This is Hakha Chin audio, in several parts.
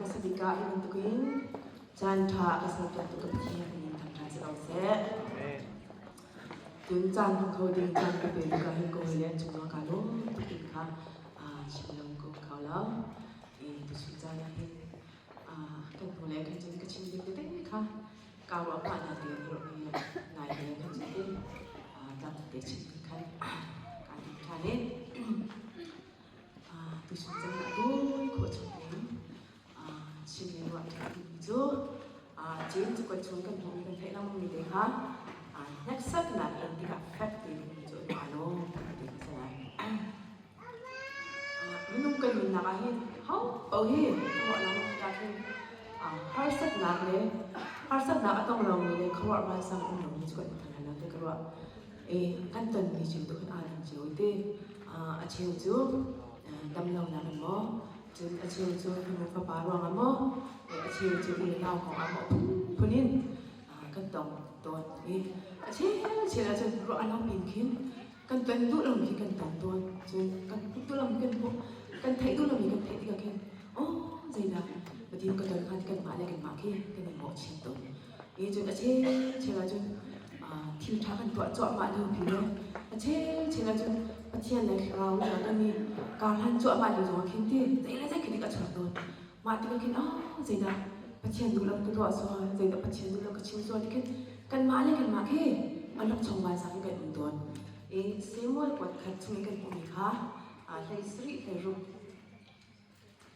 Hmasa bik ah hi bantukin caan ṭha a ka serpiaktu ka Pathian min thangṭhat si ko seh. Cun caan hmang kho ding caan ka pe tikah hin ka hawile an cungah kaa lawm tuk ti kha chim lo ka um kho lo. Tuchun caan ah hin kan hnulei khan cun ka chim ding tete kha kaa ruah pah na te ruahmi nai te khan cun te tlam te chim khan kaa tim ṭhan i tuchun caan ah dawi khawh chung in chim le ruah ṭhan timi cu Jeim cakuat chung kan hmuhmi kan theih lengmangmi te kha hneksaknak in tikah fek tein cu an aa lawm ti ka si lai. Minung kan nunnak ah hin ho paoh hi khuaruahnak tikah hin harsatnak le harsatnak a tong lomi le khuaruah vansang um lomi cu kan um than lo ti ka ruah. Kan tonmi cio tu khan aa dang cio te. A cheu cu damlonak in maw, cun a cheu cu fanu fapa ruangah maw, a cheu cu u le nau kong ah maw phunphun in kan tong tawn i a cheu chel ahcun ruah a lo pin khin kan ton duh lomi khi kan ton tawn. Cun kan hmuh duh lomi kan hmuh, kan theih duh lomi kan theih tikah khin aw zeidah Pathian ka ton hnga ti kanmah le kanmah khi kan i mawhchiat tawn. I cun a chel ahcun thil ṭha kan tuah cuahmah lio pi le a chel ahcun Pathian le Thlarau le kan i karhlan cuahmah lio zongah khin ti zei le zei khi dik a chuak tawn. Mah tikah khin ah zeidah Pathian duh lo ka tuah sual, zeidah Pathian duh lo ka chim sual ti khin kanmah le kanmah khi a lok chung vansang in kan um tawn. I Samuel kuat khat chung i kan hmuhmi kha hlei sarih hlei ruk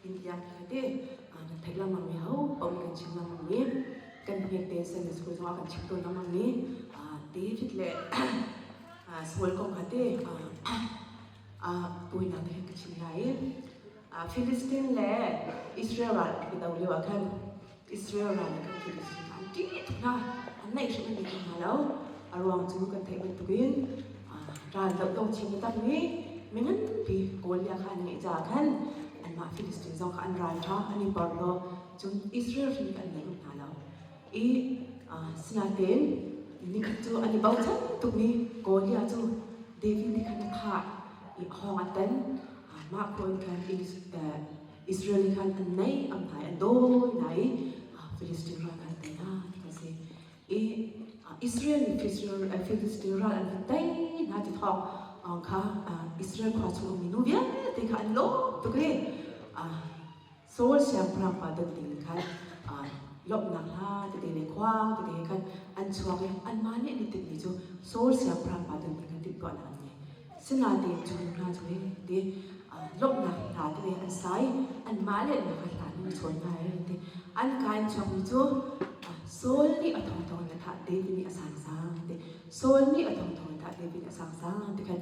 in tiang khi te kan theih lengmang mi ho paoh nih kan chim lengmang mi kan hmet te Sunday school zongah kan chim tawn lengmang mi David le Saul kong kha te puainak te khan ka chim lai i Philistine le Israel ral an i do lio ah khan Israel ral le kan Philistine an ṭih tuk hna, an naih hrim an i hna lo. A ruang cu kan theih bantukin ral doh dong chin taktak mi mi nganpi Goliath kha an ngeih caah khan anmah Philistine zong kha an ral ṭha an i porhlaw, cun Israel hrim an naih hna lo. I sinain nikhat cu an i bochan tukmi Goliath cu David nih khan a thah i hawng a tan. Mah khua in khan Israel nih khan an naih an hmai an dawi hna i Philistine ral kha an tei hna ti kha a si. I Israel nih Philistine ral an van tei hna ti thawng kha Israel khua chung ummi nu vialte kha an lawm tuk i Saul siangpahrang pa don ding khan lawmhnak hla tete le khuang tete he khan an chuak i anmah nih an i tinhmi cu Saul siangpahrang pa don ding khan timhtuahnak an ngei. Sinain cu hna cu hi ti lawmhnak hla tete an sa i anmah le anmah kha hla an chawn hna i ti an ka in chuakmi cu Saul nih a thongthong in a thah David nih a sangsang ti Saul nih a thongthong in a thah David nih a sangsang ti khan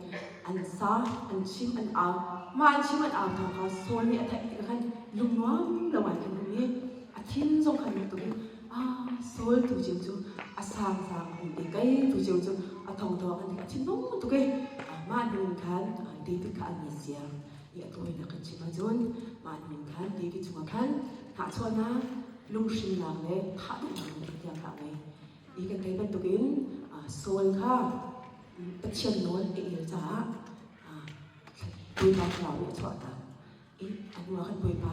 an sa an chim an au mah an chim an au thawng kha Saul nih a theih tikah khan lungnuam lo ngai khan um i a thin zong khan tuk i ah Saul tu ceu cu a sangsang um ti kei tu ceu cu a thongthong an ti a thinlung tuk i mah hnu in khan David kha an ni siang i a tawinak kan chim ahcun mah hnu in khan David chungah khan hnahchuahnak lunghrinnak le thah duhnak lungthin tiang kha a ngei. Hi kan theih bantukin Saul kha Pathian nawl a el caah Bawipa thlarau nih a chuahtak i a hnuah khan Bawipa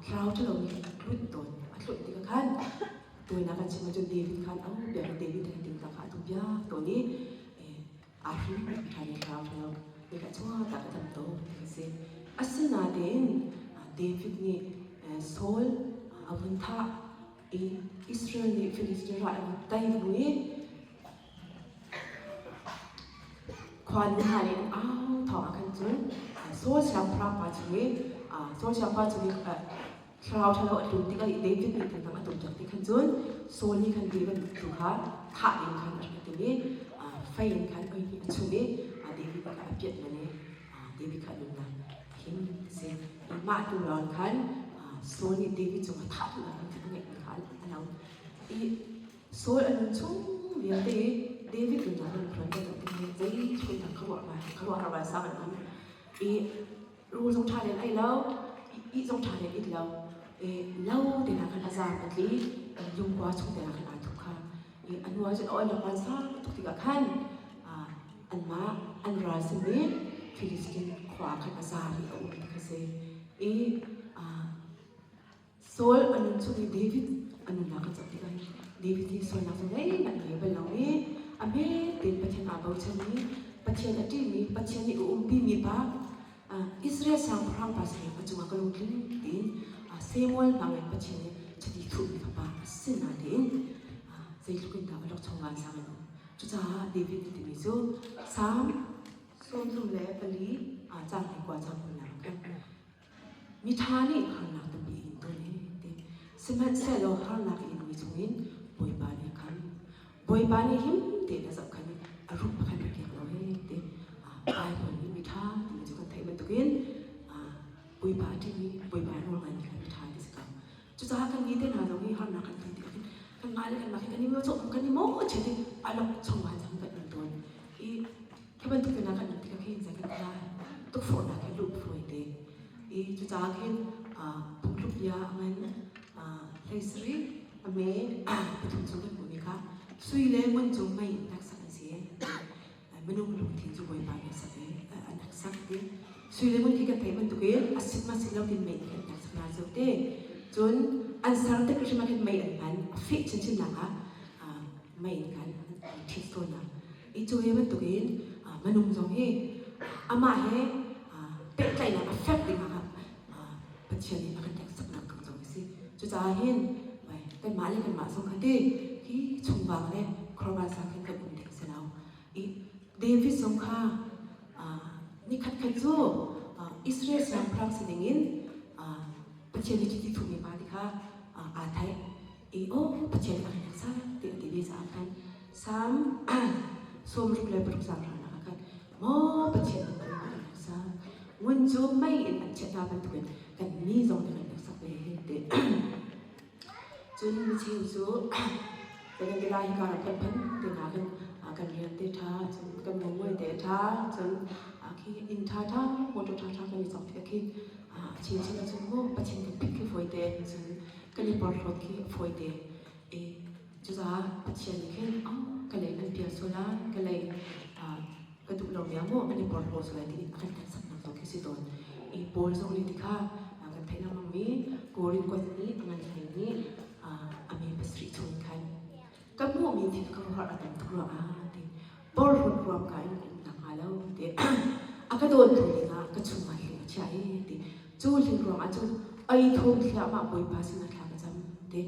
thlarau ṭhalo nih a tlunh tawn. A tlunh tikah khan tawinak kan chim ahcun David khan a bia kha David khan tingtang kha a tum piak tawn i aa hrim ṭhan i thlarau ṭhalo nih kha chuahtak a tam tawn ti a si. Asinain David nih Saul a vun thah i Israel nih Filistin ral an tei hnu i khuanu hna nih an au thawng ah khan cun Saul siangpahrang pa chung i Saul siangpahrang chung i thlarau ṭhalo a tlun tikah i David nih thantang a tum tik khan cun Saul nih khan David tu kha thah ding khan a rak i tim i fei in khan oi hnih a chum i David kha a piat manh i David kha a nunnak a him a si. Mah tu lawng khan Saul nih David cungah thah duhnak lungthin a ngeihmi kha a lo. I Saul a nun chung vialte i David nunnak lungthin kan zoh tikah zei thil khuaruahhar vansang an um. I rul zong ṭha len ei lo, ih zong ṭha len it lo. I lo te hna khan a zaam a tli, lungkua chung te hna khan aa thup kha. I a hnu ah cun a ol vansang tuk tikah khan anmah an ral simi Filistin khua khan a zaam i a um ti kha si. I. Saul a nun chung i David a nunnak kan zoh tikah hin David hi sualnak cu zeihmanh a ngei bal lo i a hme tein Pathian aa bochan i Pathian a ṭihmi, Pathian nih a umpimi pa Israel siangpahrang pa sin a cungah ka lungtling tiin Samuel hmangin Pathian nih chiti thuhmi fapa a si nain zeitluk in dah a lawkchong vansang in um. Cucaah David nih timi cu Salm 34 caang 9 caang 20 ah khan Miṭha nih harnak tampi in ton hi ti. Sihmanhsehlaw harnak a inmi chungin Bawipa nih a khamh. Bawipa nih him tein a zohkhenh i a ruh pakhat a kiak lo hi ti. Bible nih miṭha timi cu kan theih bantukin Bawipa a ṭihmi, Bawipa a nawl ngaimi kha miṭha ti si ko. Cucaah kan mi te hna zong hi harnak kan ton tikah hin kanmah le kanmah khi kan i kan i mawhchiat i a lok chung ah cang kan um tawn. I Hi bantuk te hna kan um tikah khin zei kan ti lai? Tukforhnak hi luh fawi te. I cucaah khin phungthluk bia a ngan 17 a me pathum chung kan hmuhmi kha sui le ngun cu mei in hneksak an si. Minung lungthin cu Bawipa nih a sak i a hneksak ti. Sui le ngun khi kan theih bantukin a sit ma sit lo tin mei in kan hneksak hna cu ti. Cun an ser tik hrim ah khin mei an hman a feh chinchin nak ah mei in khan an ṭhit tawn hna. I cu hi bantukin minung zong hi amah he pehtlaihnak a fek ding ah Pathian nih a kan hneksaknak kong zong a si. Cucaah hin kanmah le kanmah zong kha ti hi chungvang le khuaruahsa khin kan um ding si lo. I David zong kha nikhat khat cu Israel siangpahrang si dingin Pathian nih chiti thuhmi pa ti kha aa theih. I aw Pathian a kan hneksak ti a ti ve caah khan Salm 66 caang hranak ah khan maw Pathian nih kan hneksak ngun cu mei in an chiah hna bantukin kan ni zong nih kan hneksak ve ti. Cun micheu cu kan ti lai hika ram kan phan te hna khin kan rian te ṭha cun kan ngongoi te ṭha cun khi inn ṭha ṭha motor ṭha ṭha kan i cawk tikah khi a chinchin ahcun maw Pathian kan phit khi fawi te cun kan i porhlawt khi a fawi te. I cucaah Pathian nih khin ka lei an pial sual lai, ka lei ka duh lomi ah maw an i porhlaw sual lai ti a kan hneksaknak zong khi si tawn. I Paul zong nih ti kha kan theih lengmangmi Korin kuat nih a ngan hlei nih a mi pasarih chung khan ka hmuhmi thil ka ruah a tam tuk ruangah ti porhlawt ruang ka in ka um nakhnga lo ti a ka dawntu dingah ka chungah hling a chiah i ti Cu hling ruangah cun ei thum thliahmah Bawipa sinah thla ka cam ti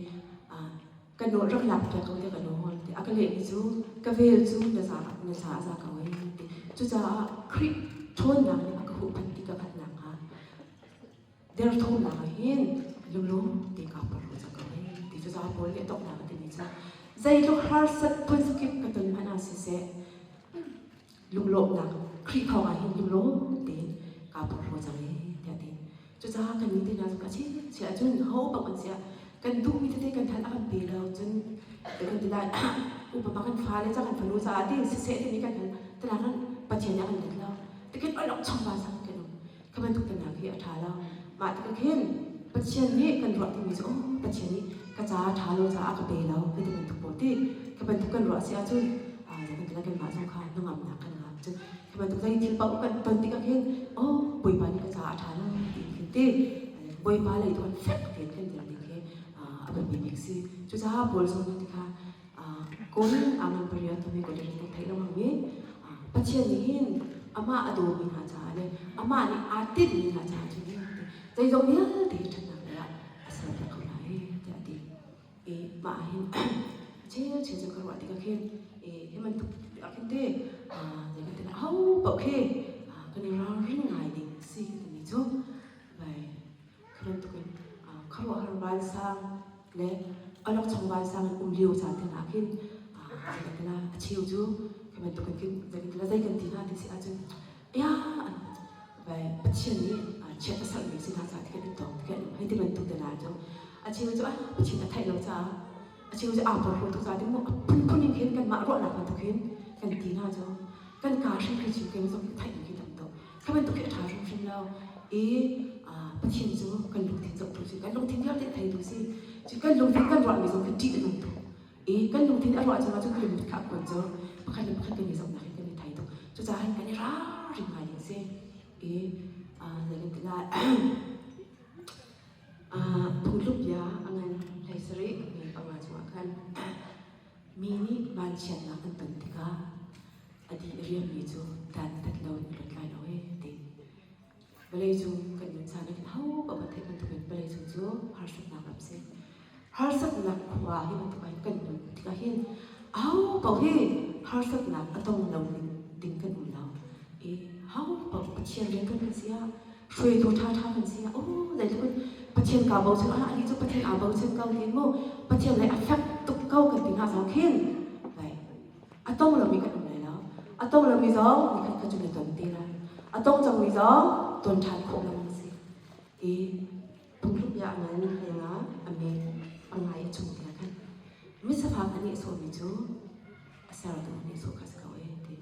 ka nawl rak lak piak ko tiah ka nawl ti a ka lehmi cu ka vel cu na za na za a za ko ei ti. Cucaah Khrih ṭhawnnak nih a ka huhphenh ti ka hngalh nakhnga derthawmnak ah hin lunglawm tein kaa porhlaw cang ko ei ti. Cucaah Paul nih a donghnak a timi cu zeitluk harsat phunzakip ka ton hmanh ah siseh lunglawmhnak Khrih thawng ah hin lunglawm tein kaa porhlaw cang ee tiah a ti. Cucaah kan nih te hna cu ka chim chia cun ho paoh kan siah kan duhmi tete kan hal a kan pe lo cun kan ti lai upama kan fale ca kan fanu caah ti siseh timi kan hal tana kan Pathian nih a kan let lo tikin alok chong va sang kan um kha bantuk tana khi a ṭha lo mah tikah khin Pathian nih kan ruah timi cu oh Pathian nih ka ca ṭha lo caah ka pe lo ka ti bantuk pawl ti kha bantuk kan ruah si ahcun kan kanmah zong kha hnangamnak kan ngah cun kha bantuk zei thil paoh kan ton tikah khin oh Bawipa nih ka caah a ṭha lo ti khin ti Bawipa lei tuan fek tein kan dir ding khi a biapi bik si. Cucaah Paul zong nih tikha Kawl aman pariat timi kawl kan theih lengmang i Pathian nih hin amah a dawmi hna caah le amah nih aa tinhmi hna caah cun zeizong vialte hi ṭhatnak lei ah a serpiak ko lai tiah a ti. I mah ah hin cheu cheu cu ka ruah tikah khin hi bantuk ah khin te zei kan ti ho paoh khi kan i ralring ngai ding si timi cu vai Khi bantukin khuaruahhar vansang le awlokchong vansang in um lio caan te hna khin zeikan a cheu cu khi bantukin khin zeikan zei kan ti hna ti si ahcun ya vai Pathian nih chiat a serhmi si hna caah ti kan in tawk ti kan hei ti bantuk te hna cu a cheu cu Pathian a theih lo caah a cheu cu aa porhlaw tuk caah ti mu a phunphun in khin kanmah ruahnak bantuk hin kan ti hna cu kan kaa hrimhrim chim ke zong theih in khi tam tuk. Kha bantuk hi a ṭha hrimhrim lo i Pathian cu kan lungthin zohtu si, kan lungthin vialte a theitu si. Cu kan lungthin kan ruahmi zong khi ṭih a nung tuk. I kan lungthin a ruah cungah cun kan mit kha a kuan cu pakhat le pakhat kan i zohnak in kan i thei tuk. Cucaah hin kan i ralring ngai ding si. I zei kan ti lai? Phungtluk bia a ngan 17 mi 5 chungah khan mi nih vanchiatnak an ton tikah a di a riammi cu dantat lo in a luat lai lo ee ti. Vawleicung kan nun caan ah hin ho paoh kan theih bantukin vawleicung cu harsatnak ram si. Harsatnak khua hi bantuk ah hin kan nun tikah hin aho paoh hi harsatnak a tong lo ding kan um lo. I ho paoh Pathian rian kan kan si ah hruaitu ṭhaṭha kan si ah oh zeitluk in Pathian kaa bochan ah ani cu Pathian aa bochan ko hin mu Pathian lei a fek tuk ko kan ti hna zong khin vai a tong lomi kan um lai lo. A tong lomi zong nikhat khat cu na ton te lai. A tong cangmi zong ton ṭhan khawh lengmang si. I phungthluk bia a ngan lengah a met a ngai a chung tiah khan misafak a nehsawhmi cu a sertu a nehsawh kha si ko ee ti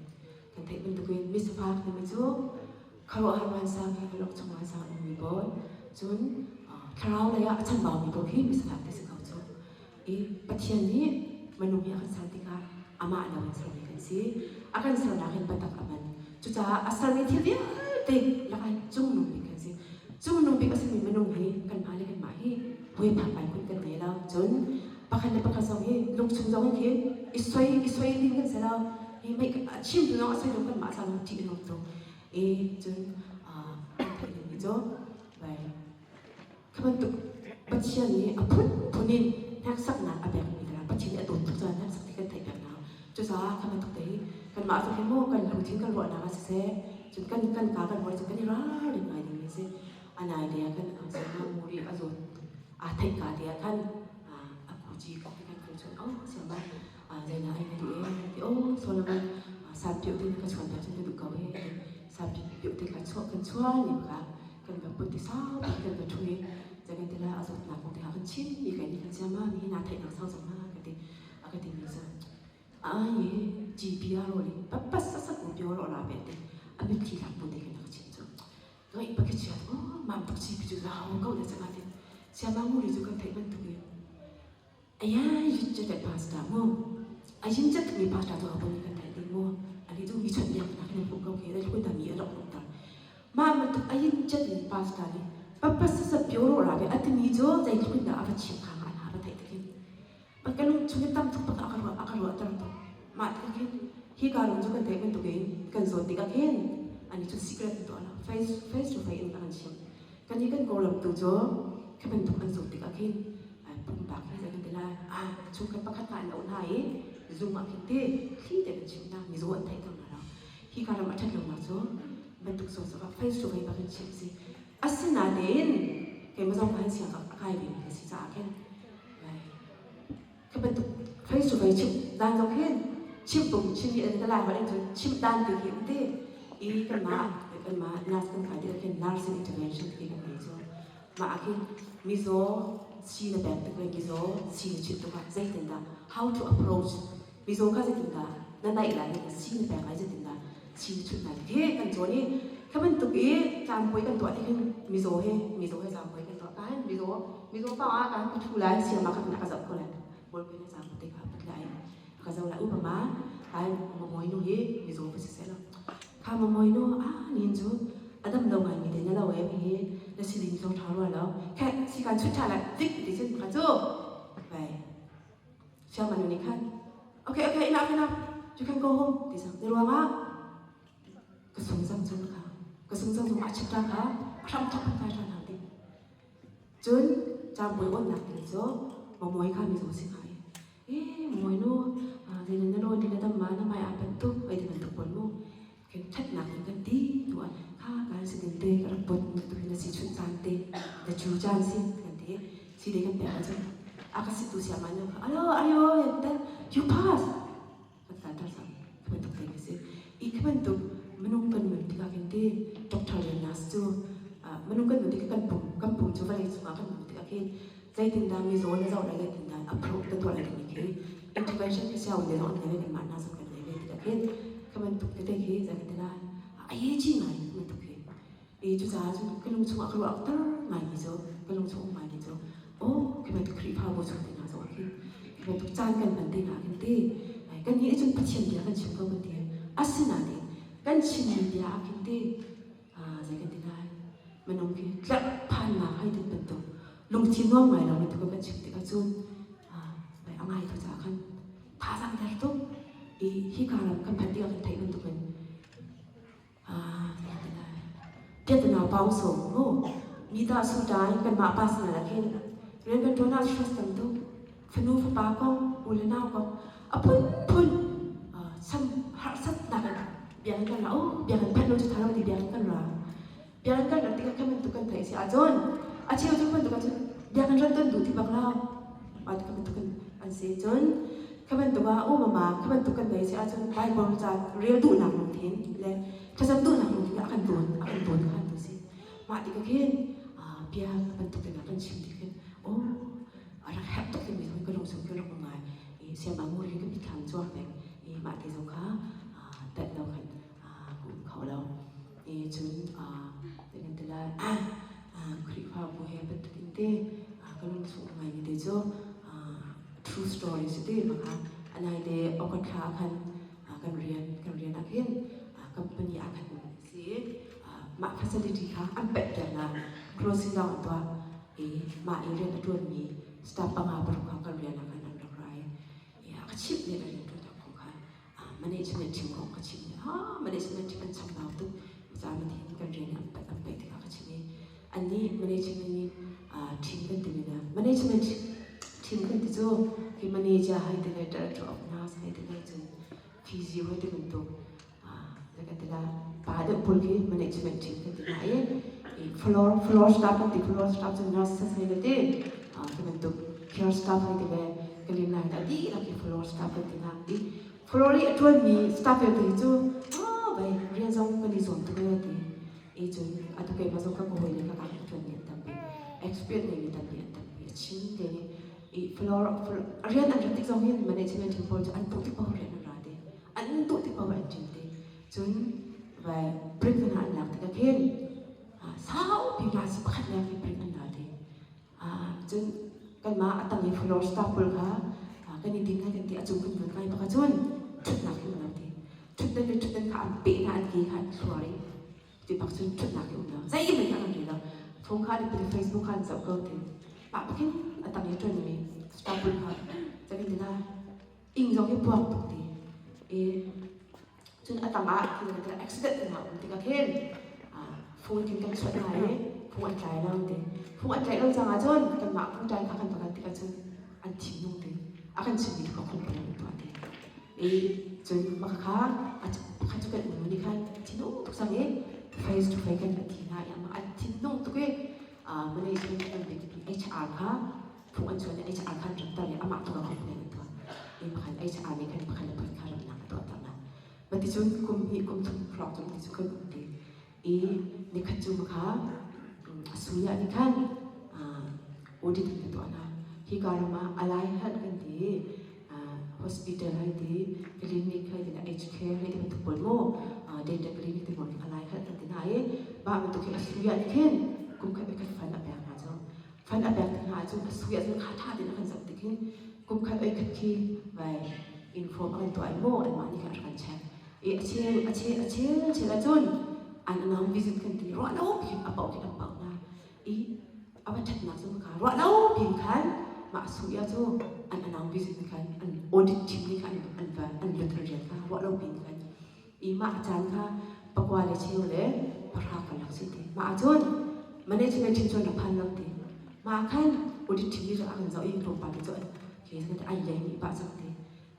kan theih bantukin misafak timi cu khuaruahhar vansang he alok chung vansang a ummi pawl cun thlarau lei ah a chambaumi pawl khi misafak ti si ko cu. I Pathian nih minung hi a kan ser tikah amah lo in sermi kan si. A kan sernak hin biatak a hman. Cucaah a sermi thil vialte lakah hin cungnung bik kan si. Cungnung bik a simi minung hi kanmah le kanmah hi puaiphak ngai kun kan ngei lo. Cun pakhat le pakhat zong hi lungchung zong in khin i soi i soi ding kan si lo. Hi mei a chimtu zong a soi lo kanmah sa zong ṭih a nung tuk. I cun kan theih dingmi cu vai Khi bantuk Pathian nih a phunphun in hneksaknak a pekmi kha Pathian nih a dawt tuk caah hneksak ti kan theih peng hna. Cucaah kha bantuk te hi kanmah cu hi maw kan lungthin kan ruahnak ah siseh, cun kan kan ka kan ruah cun kan i ralring ngai dingmi a si. A nai te ah khan Sangha muri a zawt aa theih ka te ah khan a kuci kan ti kan kal cun oh siama zeidah ai na duh ee ti oh Solomon sanpioh te na ka chuan piak cun ka duh ko ee sanpioh te kha chuah kan chuan ni kha kan va put i saupi kan va ṭhu i zei ti lai a zawtnak kong te kha kan chim mi kan nih kan siam ah nihin aa theihnak sau cang ma ka ti a ka timi cu ai GPR ro li pa sa sa ku pyo ro la pe te a mitthli hlak bu te kan ka chim cu ngai pa ka chiat o mam tuk GP cu za ho ko na changa te siama muri cu kan theih bantuk in Aya yin chat le pastor mu a yin chat mi pastor cu habon kan thai ding mu ani cu mi chon biak nak nan hmuh ko ke da hlun da mi a lok tar ma bantuk a yin chat mi pastor nih papa sa sa pyo ro ra be atimi cu zei hlun da ava chim kha nga na va thai takin pa ka lung chung tam tuk pak aka ro aka ro tar to ma ta khin hi ka lung cu kan thai bantuk in kan zawn tikah khin ani cu secret to ala face face to face in kan chim kan i kan kawlam tu cu khi bantuk an zawt tikah khin pumpak hi zei kan ti lai ah chungkhat pakhat ka an auh hna i zung ah khin te thli te kan chimh hna mizaw an theih cang hna lo hi ka ram a ṭhat lonak cu bantuk zaw zawk ah face to face bak in chimh si asinain keimah zong khan siang a kai ve mi ka si caah khin Khi bantuk face to face chimh dan zong hin chimh tung chim i an ka lai holh in cun chimh dan ti khi um ti i kanmah kanmah nurse kan kai tikah khin nursing intervention ti kan ngei cu mah ah khin mizaw si na pek tik le mizaw si na chimh tikah zeitindah how to approach mizaw kha zeitindah na naih lai na si na pek lai zeitindah si na chunh lai khi kan cawn i khi bantuk i tlampuai kan tuah ti khin mizaw he mizaw he tlampuai kan tuah ka hin mizaw mizaw pa ah kan ka thu lai siam ah ka ka zoh ko lai bawlpi na cang te kha pat lai ka zoh lai upama kai mamoi nu hi mizaw pa si se lo kha mamoi nu a nin cu adam lo ngai mi te na lo em hi na si ding zong tha rua lo khe si kan chut tha lai tik ti cun ka chu vai siam anu nih khan okay okay enough enough you can go home ti sang ni ruangah ka sung cang cun kha ka sung cang zong a chapter kha hram thok kai than hang ti Cun cabuai onnak ding cu mamawi kha mizaw si hnga i, ee mamawi nu zeitin na lawn na dam ma na hmai aa panh tuk hei ti bantuk pawl mu kan ṭhatnak in kan ti tu ah kha kan si ding te ka rak put tu hi na si chunh caan te na cu caan si kan ti si de kan pek ahcun a ka situ siama nu kha alo ayo then you pass kan tar cang khi bantuk te khi si i khi bantuk minung kan nun tikah khin ti doctor le nurse cu minung kan nun tikah kan pum kan pum cu vawlei cungah kan nun tikah khin zeitindah mizaw na zoh lai zeitindah approach na tuah lai timi khi intervention khi siao ne zong an ngei ve kanmah hna zong kan ngei ve tikah khin khi bantuk tete khi zei kan ti lai a ye chi ngai khi bantuk khi i cucaah cun ka lung chungah ka ruah tar ngaimi cu ka lung chung um ngaimi cu aw khi bantuk Khrihfabu chung te hna zong ah khin khi bantuk caan kan hman te hna khin ti kan nih cun Pathian bia kan chim ko kan ti asinain kan chimmi bia ah khin ti zei kan ti lai minung khi tlerhphannak hai ti bantuk. Lungthin nuam ngai lo mi tu kan chim tikah cun a ngai tu caah khan thazaang der tuk i hika ram kan phanh tikah kan theih bantukin piatana pau so mu mi ta su dai kanmah pa sinah la khin rian kan ṭuan ah stress tam tuk fanu fapa kong u le nau kong a phunphun sam harsatnak in biakinn kan ra oh biakinn phanh lo cu ṭha lo ti biakinn kan ra biakinn kan rat tikah khan bantuk kan theih si ahcun a cheu cu bantuk ahcun biakinn rat ton duh ti bak lo mah ti bantuk in an si cun kha bantuk ah umama kha bantuk kan nei si ahcun Bible ca rel duhnak lungthin le thlacam duhnak lungthin a kan dawn a kan dawn khan tu si mah tikah khin bia bantuk te kan chim tik khin oh a rak herh tuk timi ka lung chung ka rak ngai i siam amur hi ka mithlam chuak peng i mah te zong kha tat lo khan ka um kho lo i cun kan ti lai Khrihfabu he bantuk in te ka lung chung ngai mi te cu true story si te maka anai te okat thla khan kan rian kan rian ah khin company ah khan si mah facility kha an pek piak na closing down an tuah i mah i rian a ṭuanmi staff panga paruk kha kan rian ah khan an rak ra i a ka chimh nih a rian ṭuan kong kha management team kong ka chimh ah management team an chambau tuk ca mathin kan rian an pat an paih tikah ka chimh i annih management nih team kan timi na management team kan ti cu hi manager hai ti le director of nurse hai ti le cun physio hai ti bantuk kan ti la pa deuh pawl khi management team kan ti hna i floor floor staff kan ti floor staff cu nurses hei le ti ti bantuk care staff hei ti le kalin lai ta dihlak hi floor staff kan ti hna i floor i a ṭuanmi staff vialte hi cu bai rian zong kan i zuam tuk e ti i cun atu keimah zong ka hawi le ka ka ṭuanmi an tampi expert ngeimi tampi an tampi a chim te ni i floor rian an rat tik zong hin management team pawl cu an tuh tik paoh rian an ra te an duh tik paoh an ṭin te cun vai break hna an lak tikah khin saupi hna si pakhat leng hi break an la te cun kanmah a tang i floor staff pawl kha kan i din lai kan ti a cung kan vun kai bak cun ṭhutnak hi um lo ti ṭhutdan le ṭhutdan kha an peh hna an ke kha an thluar i ti bak cun ṭhutnak hi um lo zeihmanh kha kan ri lo phone kha an Facebook kha an zoh ko ti mah bakin a tang i ṭuanmi staff pawl kha zakin ti la ing zong hi puak tuk ti i cun a tang ah thil accident hna um tikah khin phone kin kan chuah hna i phung an tlai lo ti phung an tlaih lo cang ahcun kanmah phung tlai kha kan va kal tikah cun an thinlung ti a kan chimmi kha khum peng an tuah ti i cun mah kha pakhat cu kan um ni khan thinung tuk cang i face to face kan thi hna i amah an thinlung tuk i management kan HR kha phung an chuan i HR khan rak tar i amah tu ka complain an tuah i pakhat HR nih khan pakhat le pakhat kha ramnak a tuah ter hna mati cun kum hnih kum thum hrawng cu mati cu kan um ti i nikhat cu kha a suya nih khan audit an tuah hna hi ka ram ah alai health kan ti hospital hai ti clinic hai ti aged care hai ti bantuk pawl mu dental clinic ti pawl alai health kan ti hna i mah bantuk hi a suya nih khin kum khat khat fund a pek hna cu Fund a pek tik hna ahcun a sui ahcun kha ṭha tein a kan zoh tik hin kum khat oi khat khi vai inform a kan tuah i maw anmah nih khan a kan check i a cheu a cheu a chel chel ahcun an anang visit kan ti ruah lo piin a paoh khi an paoh hna i a va ṭhatnak cu kha ruah lo piin khan mah sui ah cu an anang visit nih khan an audit team nih khan an va an lut an rian kha ruah lo piin khan i mah caan kha pakua le cheu le pahra karlak si ti mah ahcun management team cun rak phan lo ti mah khan audit team nih a kan zoh i tlawmpal te cu ke ai lei nih pah cang ti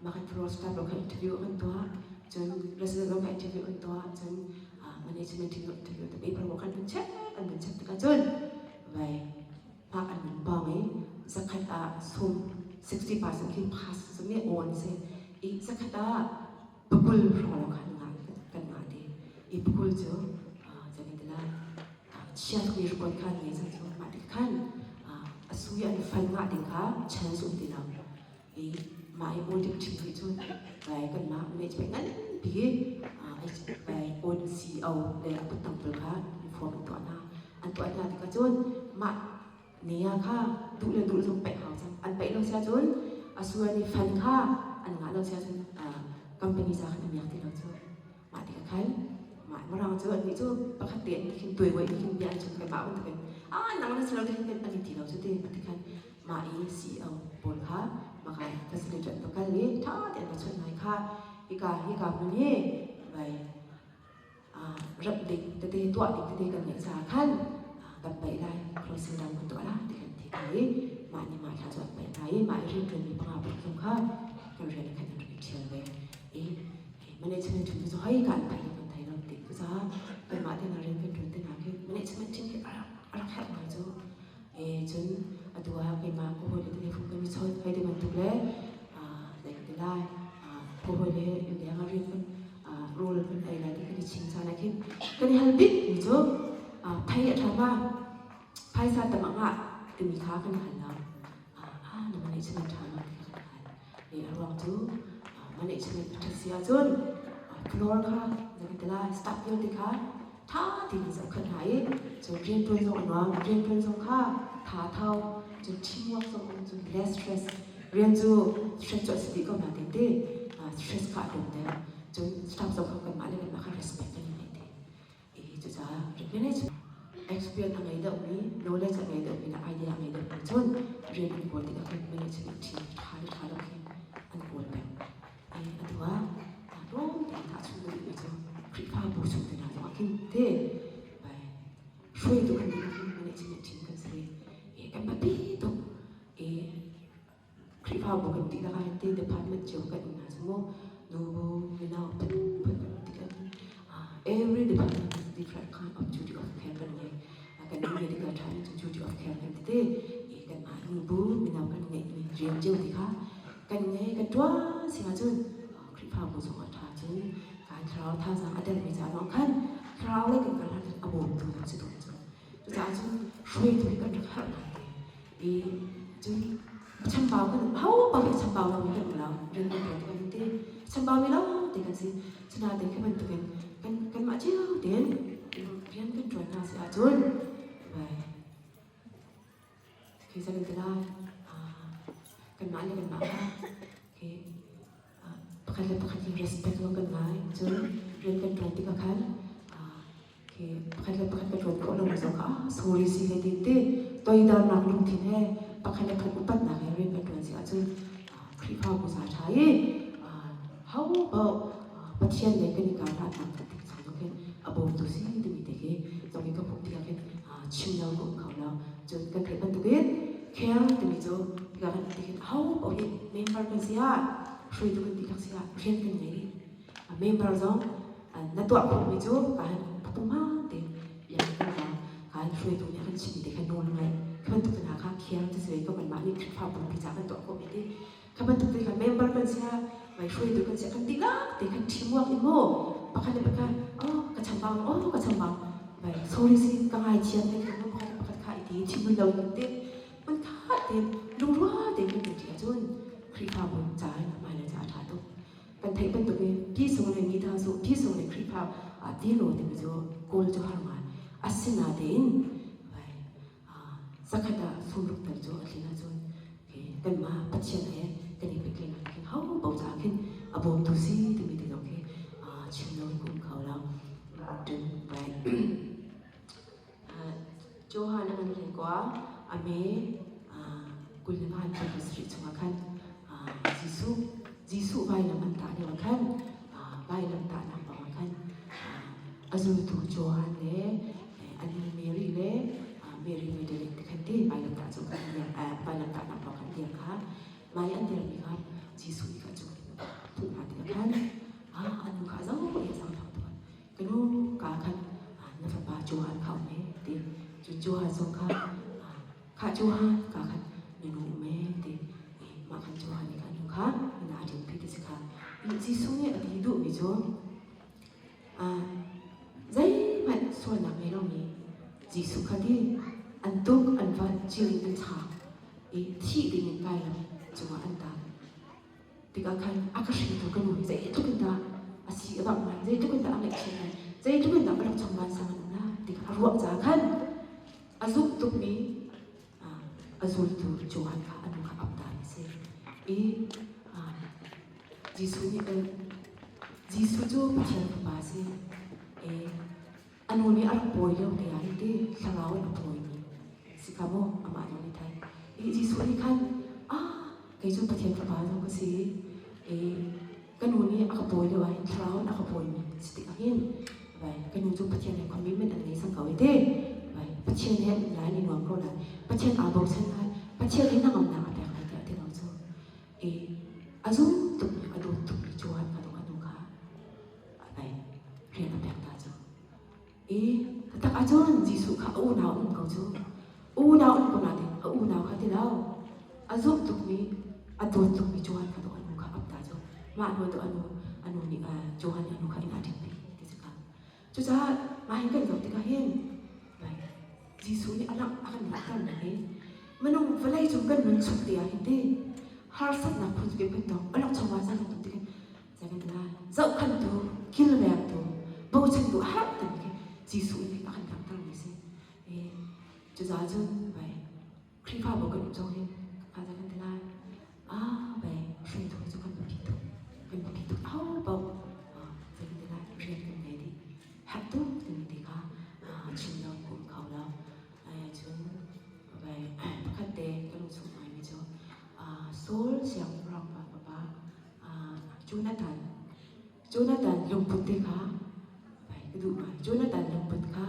mah kan floor staff lo kha interview kan tuah cun resident lo kha interview kan tuah cun management team lo interview te paper work kan check an kan check tikah cun vai hmak an min pawng i zakhat ah sum 60% khi pass sumi on si i zakhat ah Pakul hrawng lawng khan ngah kan ngah te. I pakul cu zeitintilah chiat mi report khan ngei cang cu mah tik khan a sui an fan ngah ding kha chance um ti lo. I mah i audit team nih cun vai kanmah management ngan pi vai own CEO le a kuttang pawl kha inform an tuah hna. An tuah hna tikah cun mah Nia kha duh le duh zong paih hau cang. An paih lo sia cun a sual i fan kha an ngah lo sia cun company ca khan a miak ti lo cu. Mah tikah khan mah mirang cu an nih cu pakhat te an khin tuai wei khin bia an chim kai mah bantukin Ah nang na si lo ti kan ani ti lo cu ti ti khan mah i CEO pawl kha maka facility an va kal i ṭha tein an va chawnh hna i kha hika hika hmun hi vai ramh ding tete tuah ding tete kan ngeih caah khan kan paih lai closing down kan tuah lai ti kan ti hna i mah nih mah thla cu an paih hna i mah i rianṭuan mi panga paruk zong kha kan rian khan an rak i ṭhial ve i management team cu hoi ka an thei lo kan thei lo ti cucaah kanmah te hna rian kan ṭuan te hna khi management team khi a rak herh ngai cu. E cun atu ah keimah ka hawile te fung kan i chawt hei ti bantuk le zei ka ti lai ka hawile leng ah rian kan rawl kan ei lai ti kan i chim caan ah khin kan i hal bik mi cu phei a ṭha ma phaisa tam a ngah timi kha kan i hal lo. Ah na management ṭha ma ti kha kan hal. E a ruang cu management a ṭhat si ahcun floor kha zei ka ti lai staff vialte kha ṭha tein zohkhenh hna i cun rianṭuan zong a nuam. Rianṭuan zong kha tha tho, cun teamwork zong um, cun less stress. Rian cu stress cu a si dih ko na tin ti stress kha a tlawm deuh. Cun staff zong kha kanmah le kanmah kha respect kan i ngei ti. I cucaah manage experience a ngei deuhmi, knowledge a ngei deuhmi le idea a ngei deuhmi cun rian an kawl tikah khin management team ṭha le ṭha lo khi an kawl peng. I atu ah tlawm tein tahchunh ka duhmi cu Khrihfabu chung te hna zongah khin te hruaitu kan ding khin management team kan si i kan biapi tuk i Khrihfabu kan ti lakah hin te department cio kan um hna cu mu nubu mino phunphun kan um tik ahkhin every department has different kind of duty of care kan ngei. Kan nih medical ṭha nih cun duty of care kan ti te i kanmah nubu mino kan ngeihmi rian cio ti kha kan ngei kan ṭuan si ahcun Khrihfabu zong a ṭha cun kan thlarau thazaang a dermi ca lawng khan thlarau lei kan kal ahcun a bawmtu zong si tawn cu. Cucaah cun hruaitu hi kan rak herh ngai te. I cun chambau kan ho paoh hi chambau lomi kan um lo rian kan ṭuan kan ti chambau mi lo te kan si. Cunain khi bantukin kan kanmah cio tein rian kan ṭuan hna si ahcun vai khi kan ti lai kanmah le kanmah kha khi pakhat le pakhat hi respect lo kan ngai. Cun rian kan ṭuan tikah khan khi pakhat le pakhat ka ṭuan khawh lo zong kha sorry si he ti ti toidornak lungthin he pakhat le pakhat upatnak he rian kan ṭuan si ahcun Khrihfabu za ṭha i ho paoh Pathian le kan i karhlatnak kan tik cang zong khin a bawmtu si timi te khi zong i ka hmuh tikah khin chim lo ka um kho lo. Cun kan theih bantukin care timi cu tikah kan ti khin ho paoh hi member kan si ah hruaitu kan dihlak si ah rian kan ngei. Member zong na tuah khawhmi cu kaan puma te yang kan ra kaan hruaitu nih a kan chimmi te kha nawl ngaih khi bantuk te hna kha care ti si ve ko kanmah nih Khrihfa pumpi ca kan tuah khawhmi ti kha bantuk te kha member kan si ah mai hruaitu kan si ah kan dihlak te khan teamwork in mu pakhat le pakhat oh ka chambau oh ka chambau vai sorry si ka ngaithiam te kha pakhat le pakhat kha i ti chim lo te mun kha te lungrual te kan ti ahcun Khrihfabu ca in hmailei ca a ṭha tuk. Kan theih bantuk in ti sung le mi hna cu ti sung le Khrihfa ah ti lo timi cu kawl cu har ngai. Asinain zakhat ah sumruk tal cu a tlin ahcun kanmah Pathian he kan i pehtlaihnak khin ho paoh caah khin a bawmtu si timi te zong khi chim lo in ka um kho lo. Cun Johan a ngan hlei kua a me 25 in 27 chungah khan Jesuh Jesuh vailam an tah lio ah khan vailam tahnak pawngah khan a zultu Johan le an nu Mary le Mary Magdalene te khan ti vailam tah cu kan vailam tahnak pawng khan dir kha mai an dirmi kha Jesuh nih kha cu thuh hna tikah khan an nu kha zoh i a zaangfak tuk. Ka nu ka khan na fapa Johan kha um he ti. Cu Johan zong kha kha Johan ka khan na nu um he ti. Mah khan Johan nih kha nu kha na a ṭinpi ti si kha. Jesuh nih a ti duhmi cu zeihmanh sualnak ngei lomi Jesuh kha ti an tuk an van cil in an chak i thih dingin vailam cungah an tan. Tikah khan a ka hringtu ka nu hi zeitluk in dah a si a bangh lai, zeitluk in dah a ngaihchiat lai, zeitluk in dah ka rak chong vansang an um lai ti kha a ruah caah khan a zumh tukmi a zultu Johan kha a nu kha ap ta a si. I Jesuh nih Jesuh cu Pathian fapa a si. I a nu nih a rak pawi lio te ah hin ti thlarau in a pawimi. Si kha mu amah lawng nih thai. I Jesuh nih khan ah kei cu Pathian fapa zong ka si i ka nu nih a ka pawi lio ah hin thlarau in a ka pawimi si tikah hin vai ka nu cu Pathian he commitment an ngei cang ko i te vai Pathian he an lai ni nuam ko lai Pathian aa bochan lai Pathian nih hnangamnak a pek lai tiah ti ko cu i a zum tuk mi a dawt tuk mi Johan ka dawh a nu kha vai rian a pek ta cu I taktak ahcun Jesuh kha a unau um ko cu. Unau um ko nain a unau kha ti lo. A zumh tukmi, a dawt tukmi Johan kha a nu kha ap ta cu. Mah hnu tu a nu nih Johan nih a nu kha inn ah ṭhitpi ti si kha. Cucaah mah hin kan zoh tikah hin Jesuh nih a langh a kan langhtermi hi minung vawlei cung kan nun chung te ah hin ti harsatnak phun kip kan tong a lok chungah caan kan ton tikah Zohkhanhtu, kilvengtu, bochantu a herh timi khi Jesuh nih a kan langhtermi si. Cucaah cun vai Khrihfabu kan um zong hi kan kan ti lai. Ah, vai hruaitu cu kan biapi tuk. Kan biapi tuk ho paoh zei kan ti lai rian kan ngei dih. Herh tuk timi te kha chim lo um kho lo. Cun vai pakhat te ka lungchung ngaimi cu Saul siangpahrang pa fapa Jonathan Jonathan lungput te kha ka duh ngai. Jonathan lungput kha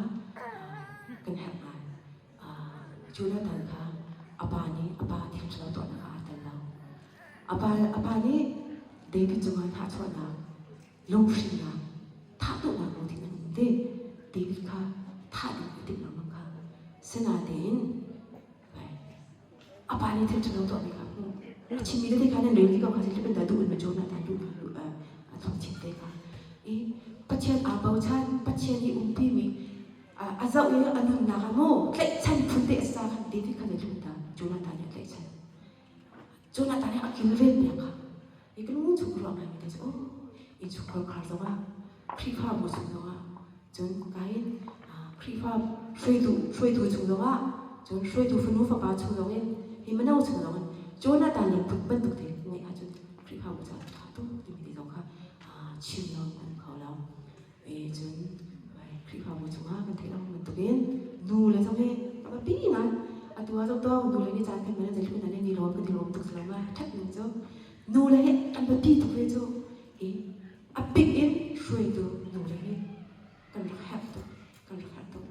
kan herh ngai. Jonathan kha a pa nih a pa thil ṭhalo tuahnak ah aa tel lo. A pa nih David cungah thahchuahnak, lunghrinnak, thah duhnak lungthin an um te. David kha thah ding a timh lengmang kha. Sinain A pa nih thil ṭhalo tuahmi kha a hmuh. A chimmi tete kha nan rel ti ko kha zeitluk in dah duh in macawn ah duh a thawngchim te kha. I Pathian aa bochan, Pathian i umpimi a zoh i a nunnak ah maw tlaihchan phun te a si caah khan David kha zeitluk in dah Jonathan nih a tlaihchan. Jonathan nih a kilven piak kha. I ka lung chung ruah ngaimi te cu oh innchungkhar khar zongah Khrihfabu chung zongah cun kain Khrihfa hruaitu hruaitu chung zongah cun hruaitu fanu fapa chung zongin hi mino chung zongin Jonathan lungput bantuk te ngeih ahcun Khrihfabu caah ṭha tuk timi te zong kha chim lo kan kho lo. E cun Khrihfabu chungah kan theih lo bantukin nu le zong hi a biapi ngai. Atu ah zong tawng nu le nih caan kan hman zeitluk in an i lawm kan i lawm tuk lo ma ṭhat ning cu nu le hi an biapi tuk ve cu i a bik in hruaitu nu le hi kan rak herh tuk kan rak herh tuk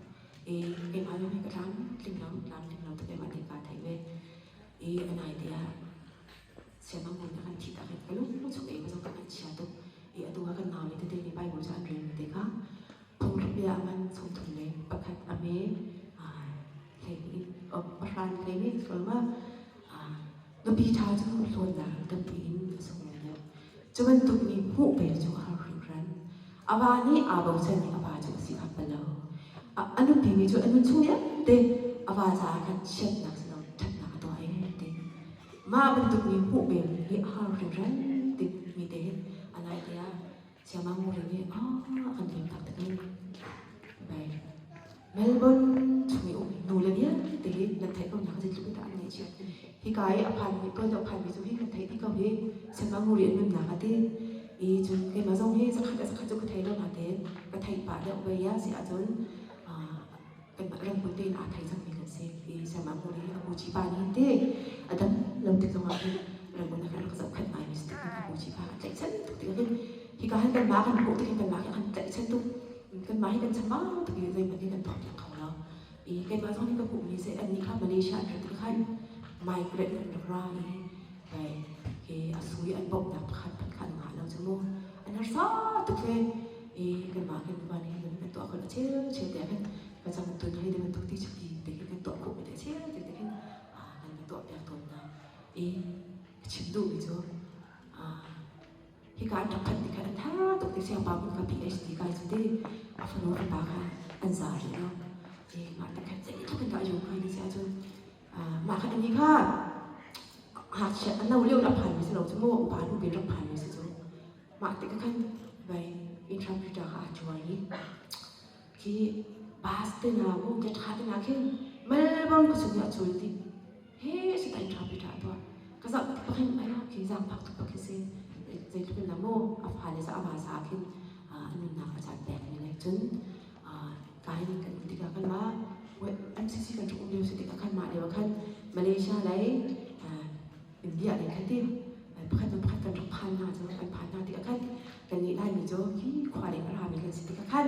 i keimah zong hi ka tlam tling lo tlam tling lo tuk keimah te kaa theih ve i a nai te ah siangngaknu nih a kan thih tak i ka lung chung ei zong ka ngaihchia tuk i atu ah kan naule tete nih Bible cu an rel mi te kha phungthluk ah man 31 a me hlei pahran hlei ni ma nupi ṭha cu hlawnnak tampi in a sunglawi deuh cu bantuk mi hmuh bel cu a har hringhran a va nih aa bochan i a va cu a si khat bal lo a nupi mi cu a nun chung vialte a va caah khan chiatnak si lo ṭhatnak a tuah ee ti Mah bantuk mi hmuh bel hi a har hringhran ti mi te hin a nai te ah Siamang Muri nih ah kan lim tak tak in bai Melbourne chung i um nu le vialte hi nan theih ko nak zeitluk in dah an ngaihchiat hika i a phan mi tuan deuh phan mi cu hi kan theih ti ko hi Siamang Muri an nunnak a ti i cun keimah zong hi zakhat a zakhat cu ka thei lo natein ka theih pah deuh ve ya si ahcun kanmah ramkulh tein aa thei cangmi kan si i siamah hmur hi a puci pa nih hin ti a dam lo tik zongah hin rangoon ah khan rak zohkhenh ngaimi si tik a puci pa a tlaihchan tuk tik hin hika hin kanmah kan hmuh tik hin kanmah hi kan tlaihchan tuk kanmah hi kan chambau tuk i zeihmanh hi kan tuah piak kho lo i keimah zong nih ka hmuhmi si annih kha Malaysia an rat tik khan migrant an rak ra i vai hi a sui an bawmhnak pakhat hmanh kha an ngah lo cu mu an harsa tuk ve i kanmah kan van hi kan tuah khol a cheu cheu te khan ka cang tun hei de bantuk ti chuki te khi kan tuah khawh mi te cheu te te khin kan kan tuah piak tawn hna i chim duh mi cu hika an rak phanh ti khan an thar tuk ti siangpa mun ka PhD kai cu ti a fanu an pa kha an za rih lo i mah te khan zeitluk in dah yung kai ti si ahcun mah khan ani kha ngakchia a no lio rak phan mi si lo cu mu upa nu bin rak phan mi si cu mah te khan vai interpreter kha a cuai i khi bus te hna mu ke tha te hna khin Melbourne ka chung ah cul ti he si ta interpreter tuah ka zak pakhin aya khi zang phak tuk pakhi si zeitluk in mu a fa le sa ama sa khin a nunnak a chan pek mi le cun kain kan tikah kan ma. MCC kan rak um lio si tikah khan mah lio ah khan Malaysia lei India lei khan ti pakhat hnu pakhat kan rak phan hna cu kan phan hna tikah khan kannih Laimi cu hi khua lei a rami kan si tikah khan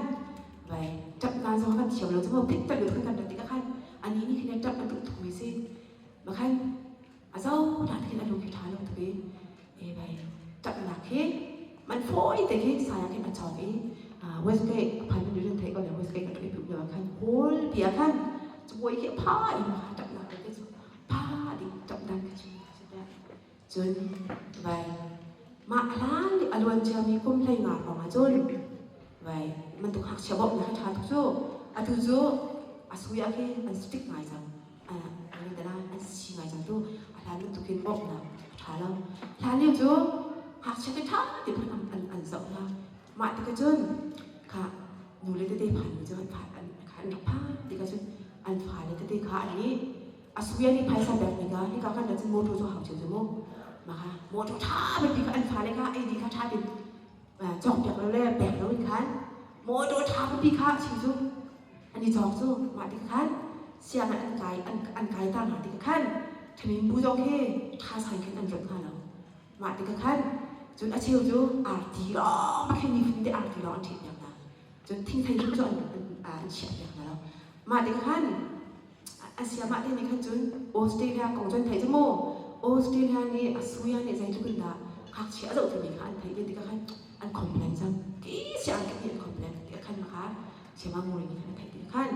vai ṭap na zong kan thiam lo cu mu pit lut kan rat tikah khan anih nih khin ṭap a duh tukmi si makhan a zo dah khin a lung khi ṭha lo tuk i e vai ṭapnak khi man fawi te khi saya khin a cawk i Westgate a phan mi rin thei ko le Westgate kan rak i lio khan hall pi ah khan cabuai khi a pha i ṭapnak te cu pha ding ṭap dan ka chim cun vai mah hlan a luan ciami kum 15 hrawng ah cun vai bantuk ngakchia bawmhnak hi ṭha tuk cu atu cu a sui ah khi an strict ngai cang an tala an si ngai cang tu a hlan bantuk in bawmhnak a ṭha lo hlan lio cu ngakchia te ṭha te phun an an zoh hna mah tikah cun kha nu le tete phan mi cu an phan an kha an rak phan tikah cun an fale tete kha an nih a suya nih phaisa pek mi ka hika kan cun motor cu hau cio cu mu mah kha motor ṭha bik kha an fale kha ei dih kha ṭha tin cawkpiak lo le pek lo in khan motor ṭha pipi kha chim cu an i cawk cu mah tik khan siang an kai an kai ta hna tik khan ṭhamin bu zong khi ṭha sai khan an rat hna lo mah tik khan cun a cheu cu arti lawng ma khin ni te arti lawng an ṭhit piak hna cun thingthei hrim cu an an chiah piak hna lo mah tik khan a siamah te nih khan cun Australia kong cu an theih cu mu Australia nih a suya nih zeitluk in dah ngakchia a zoh timi kha an theih ve tikah khan an complain cang ti sia an an complain ti khan maka siama nguri nih khan a theih tikah khan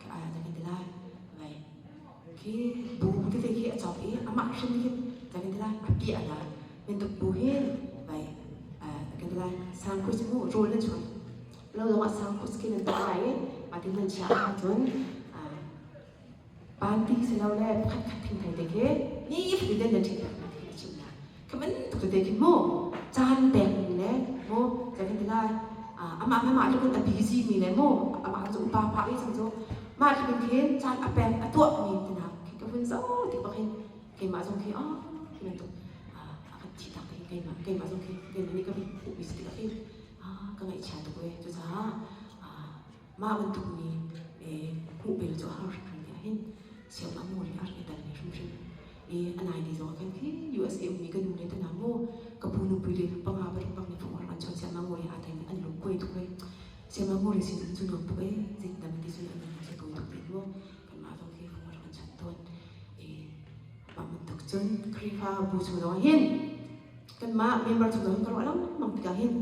ka kan ti lai vai khi bu tete khi a chok i amah hrim hin ka kan ti lai a pi ana mintuk bu hin vai kan ti lai sangkhu cu mu rawl na chuan lo zong ah sangpus khi nan tuah lai i mah tin nan chiah ahcun panti si lo le pakhat khat thingthei te khi ni fatin nan ṭhit piak hna ti a chim hna. Kha bantuk tete khin mu caan pek mi le mu zei kan ti lai amah amah tluk in a busy mi le mu amah cu upa pah i cang cu mah tluk in khin caan a pek a tuah mi tinak khi ka vun zoh tik bak hin keimah zong khi oh khi bantuk a kan thi tak te keimah keimah zong khi keimah nih ka hmuh mi si tikah khin ka ngaihchia tuk ve. Cucaah mah bantuk mi hmuh bel cu a har hrimhrim ni ahhin siam a mur i a rak i tel ve hrimhrim. I a nai ni zong ah khan khi USA ummi ka nu le ta hna mu ka pu nupui le panga paruk bak nih phung an chon siam a mur i aa thei an lung kuai tuk ve. Siam a mur i sin cu nuam tuk ee zeitindah ti cun an lung cu tawi tuk te mu kanmah zong khi phung rak an chon tawn. I mah bantuk cun Khrihfa bu chung zong ah hin kanmah member chung zong ka ruah lengmang tikah hin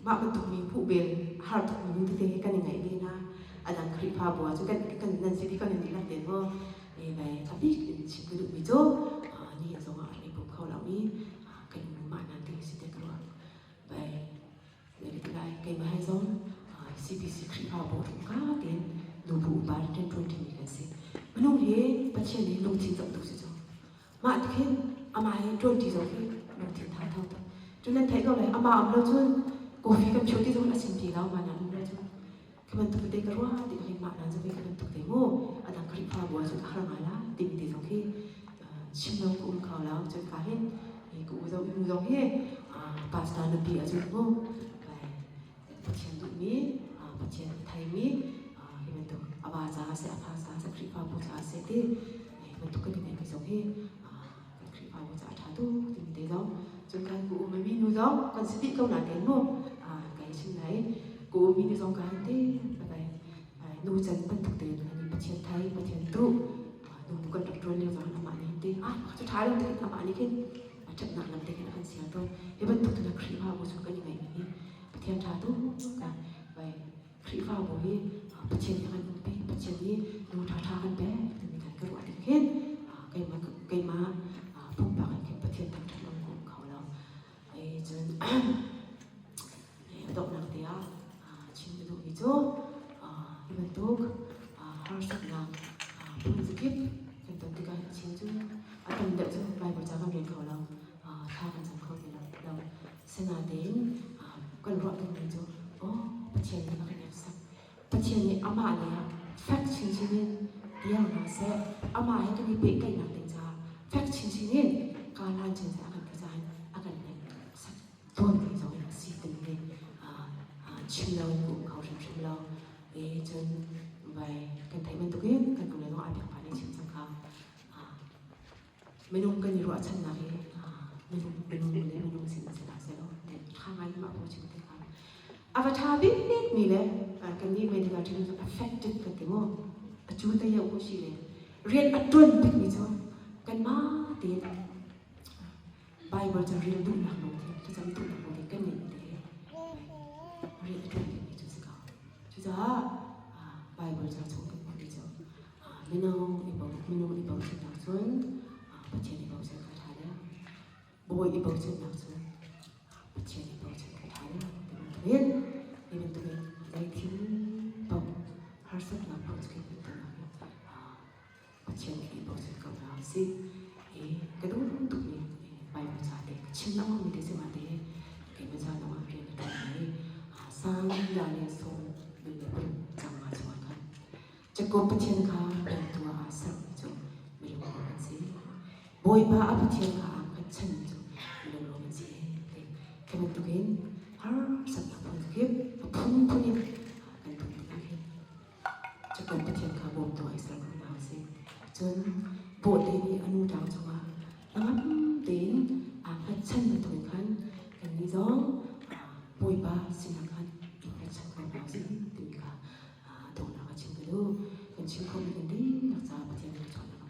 mah bantuk mi hmuh bel har tuk mi tete hi kan i ngaih ve hna a dang Khrihfabu ah cun kan kan nan si ti kan in dihlak te maw e vai a bik in chim ka duh mi cu ni zong ah rak i pum kho lo mi kan mah nan te si te ka ruah vai lai keimah he zong CBC Khrihfabu ka tein nubu upa rian ṭuan ṭimi kan si minung hi Pathian nih lungthin zoh tu si cu Mah ti khin amah he ṭuanṭi zong khi lungthin tha tho tuk. Cun nan theih ko lai amah um lo cun coffee kan phio ti zong a sim ti lo mah nan um lo cun. Khi bantuk te ka ruah ti khin mah nan zong khi bantuk te mu a dang Khrihfabu ah cun a har ngai la timi te zong khi chim lo ka um kho lo cun ka hin ka u zong nu zong hi pastor nupi a cun mu Pathian duhmi Pathian a theimi hi bantuk a va caah seh a fa caah seh Khrihfabu caah seh ti hi bantuk kan i ngeihmi zong hi kan Khrihfabu caah a ṭha tuk timi te zong cun kan ku ummi nu zong kan si dih ko nain mu kai chim lai ku ummi nu zong ka han ti kai nu can bantuk tein kan i Pathian thei Pathian duh nu bu kan rak ṭuan lio zong amah nih ti ah cu ṭha lo ti amah nih khin ṭhatnak lam te khin a kan siar tawn hi bantuk tu Khrihfabu cu kan i ngeihmi hi Pathian ṭha tuk ka vai Khrihfabu hi Pathian nih a kan umpi Pathian nih nu ṭha ṭha kan pek timi kan ka ruah tik hin keimah keimah pumpak in khin Pathian thangṭhat lo ka um kho lo ai cun donghnak te ah chim ka duhmi cu hi bantuk harsatnak phun zakip kan ton tikah a cheu cu a tam deuh cu Bible ca kan rel kho lo thla kan cam kho ti lo Sinain kan ruah dingmi cu aw Pathian nih a kan hneksak. Pathian nih amah lei ah fek chinchin in dir hna seh. Amah he kan i pehtlaihnak ding caah fek chinchin in kaa hlan chin seh a kan ti caah a kan hneksak tawnmi zong in a si timi chim lo in ka um kho hrimhrim lo. E cun vai kan theih bantukin kan Minung minung le minung sin si hna seh law ṭha ngai mah ko chim te kha. A va ṭha bik mi le kan nih medical training cu effective kan ti mu. A cu te yau ko si le rian a ṭuan bik mi cu kanmah tein Bible ca rel duhnak lungthin, thlacam duhnak lungthin kan ngeih te rian a ṭuan bik mi cu si ko. Cucaah Bible ca chung kan hmuhmi cu mino i bo minung i bochannak cun Pathian i bochan kha ṭha deuh. Bawi i bochannak cun Pathian i bochan kha ṭha deuh ti bantukin hi bantukin zei thil paoh harsatnak paoh cu kan ton ah Pathian i bochan ko hna usih. Ka duh tukmi Bible ca te ka chim lengmang mi te si ma te keimah ca zong ah rian ka ṭuan i sang la le sawm 26 cang nga chungah khan Jakob Pathian kha bawmtu ah aa sermi cu milung an si. Bawipa a Pathian kha aa hngatchanmi cu milung an si. Khi bantukin harsatnak phun kip a phunphun in kan ton tikah hin Jakob Pathian kha bawmtu ah i ser ko hna usih. Cun bawhte nih a nu ṭang cungah hnangam tein aa hngatchan bantukin khan kannih zong Bawipa sinah khan i hngatchan ko hna usih timi kha donghnak a chim ka duh. Kan chim khomi kan dihlak caah Pathian nih a chuahnak.